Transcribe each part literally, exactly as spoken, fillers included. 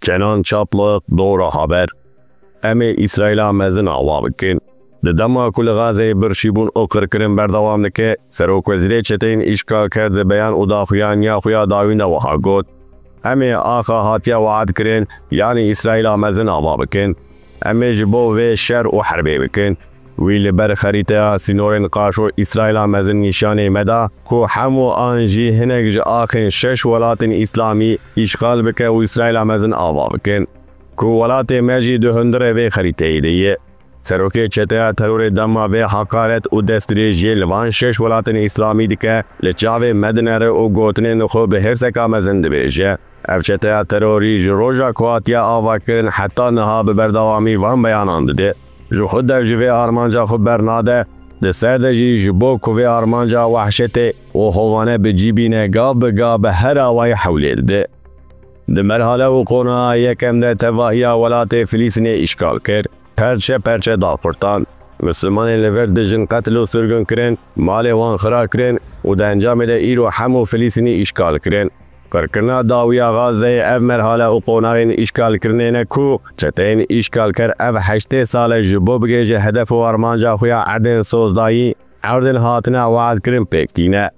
Kenan Çaplak, Dora Haber. Em ê Îsraîla mezin ava bikin. Di dema ku li Gazeyê birçîbûn û qirkirin berdewam dike, serokwezîrê çeteyên îşgalker di beyan û daxuyaniya xwe ya dawîn de wiha got, Em ê axa hatiye weadkirin, yanî Îsraîla mezin ava bikin. Em ê ji bo vê şer û herbê bikin. Wî li ber xerîteya sînorên qaşo Îsraîla mezin nîşanê me da ku hemû an jî hinek ji axên şeş welatên Îslamî îşxal bike û Îsraîla mezin ava bikin. Ku welatê me jî di hundirê vê xerîteyê de ye. Serokê çeteya terorê dema vê heqaret û destdirêjiyê li van şeş welatên Îslamî dike, li çavê me dinere û gotinên xwe bi hêrseka mezin dibêje. Ev çeteya terorî ji roja ku hatiye avakirin heta niha bi berdewamî van beyanan dide. Ji xwe dev ji vê armanca xwe bernade, di ser de jî ji bo ku vê armanca wehşetê û hovane bi cî bîne, gav bi gav bi her awayî hewlê dide. Di merhale û qonaxa yekem de tevahiya welatê Filîstînê îşgal kir, perçe perçe da kurdan. Mislimanên li vir dijin qetil û sirgûn kirin, malê wan xira kirin û di encamê de îro hemû Filîstînî îşgal kirin. Qirkirina dawiya Gazeyê ev merhale û qonaxên îşgalkirinê ne ku çeteyên îşgalker ev heştê sal e ji bo bigihêje hedef û armanca xwe ya erdên sozdayî, erdên hatine weadkirin pêk tîne.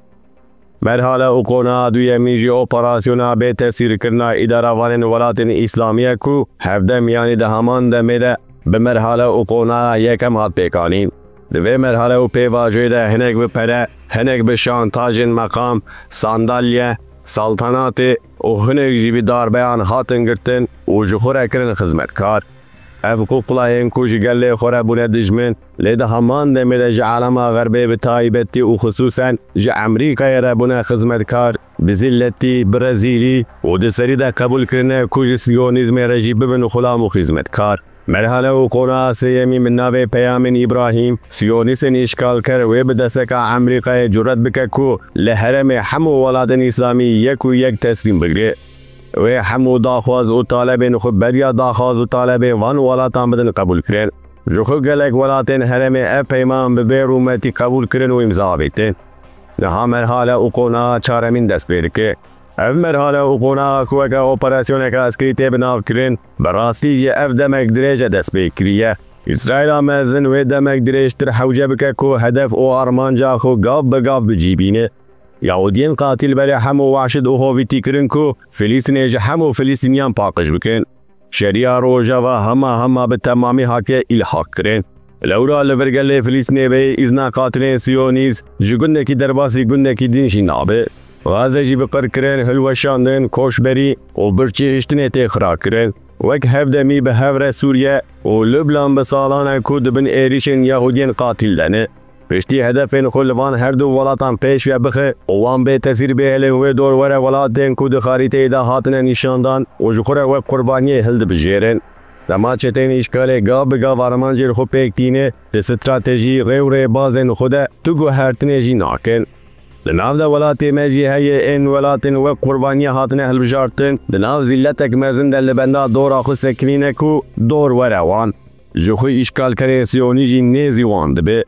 Merhale û qonaxa duyemîn jî operasyona bê tesîrkirina îdaravanên welatên Îslamî ye ku hevdeh miyanî di heman demê de bi merhale û qonaxa yekem hat pêkanîn. Di vê merhale û pêvajoyê de hinek bi pere, hinek bi şantajên meqam, sandalye, saltanatê û hinek jî bi darbeyan hatin girtin û ji xwe re kirin xizmetkar. Ev quqlayên ku ji gelê xwe re bûne dijmin, lê di heman demê de ji alema Xerbê bi taybetî û xisûsen ji Emerîkayê re bûne xizmetkar, bi zîlletî, bi rezîlî û di serî de qebûl kirine ku ji siyonîzmê re jî bibin xulam û xizmetkar. Merhale û qonaxa sêyemîn bi navê Peyamên Îbrahîm, siyonîstên îşgalker wê bi desteka Emerîkayê curet bike ku li herêmê hemû welatên Îslamî yek û yek teslîm bigire. Wê hemû daxwaz û talebên xwe beriya daxwaz û talebên van welatan bidin qebûlkirin. Ji xwe gelek welatên herêmê ev peyman bi bê rûmetî qebûl kirin û îmza avêtin. Niha merhale û qonaxa çaremîn dest pê dike. Ev merhale û qonaxa ku weke operasyoneke eskerî tê binavkirin, bi rastî jî ev demek dirêj e dest pê kiriye. Îsraîla mezin wê demek dirêjtir hewce bike ku hedef û armanca xwe gav bi gav bi cî bîne. Yahudiyên qatîl berê hemû wahşet û hovîtî kirin ku Filîstînê ji hemû Filîstîniyan paqij bikin. Şeriya Rojava hema hema bi temamî hatiye îlhaq kirin. Lewra li vir gelê Filîstînê bê îzna qatilên siyonîst ji gundekî derbasî gundekî din jî nabe. Gaze jî bi qirkirin, hilweşandin, koçberî û birçîhiştinê tê xira kirin. Wek hevdemî bi hev re Sûriye û Lubnan bi salan e ku di bin êrişên Yahudiyên qatîl de ne. Piştî hedefên xwe li van her du welatan pêş ve bixe û wan bê tesîr bihêlin wê dorwere welatên ku di xarîteyê de hatine nîşandan û ji xwe re wek qurbaniyê hildibijêrin. Dema çeteyên îşgalê gav bi gav armancên xwe pêk tîne, di stratejî, rê û rêbazên xwe de tu guhertinê jî nakin. Di nav de welatê me jî heye ên welatên wek qurbaniye hatine hilbijartin, di nav zîlletek mezin de li benda dora xwe sekinîne ku dorwere wan. Ji xwe îşgalkerên siyonî jî nêzî wan dibe.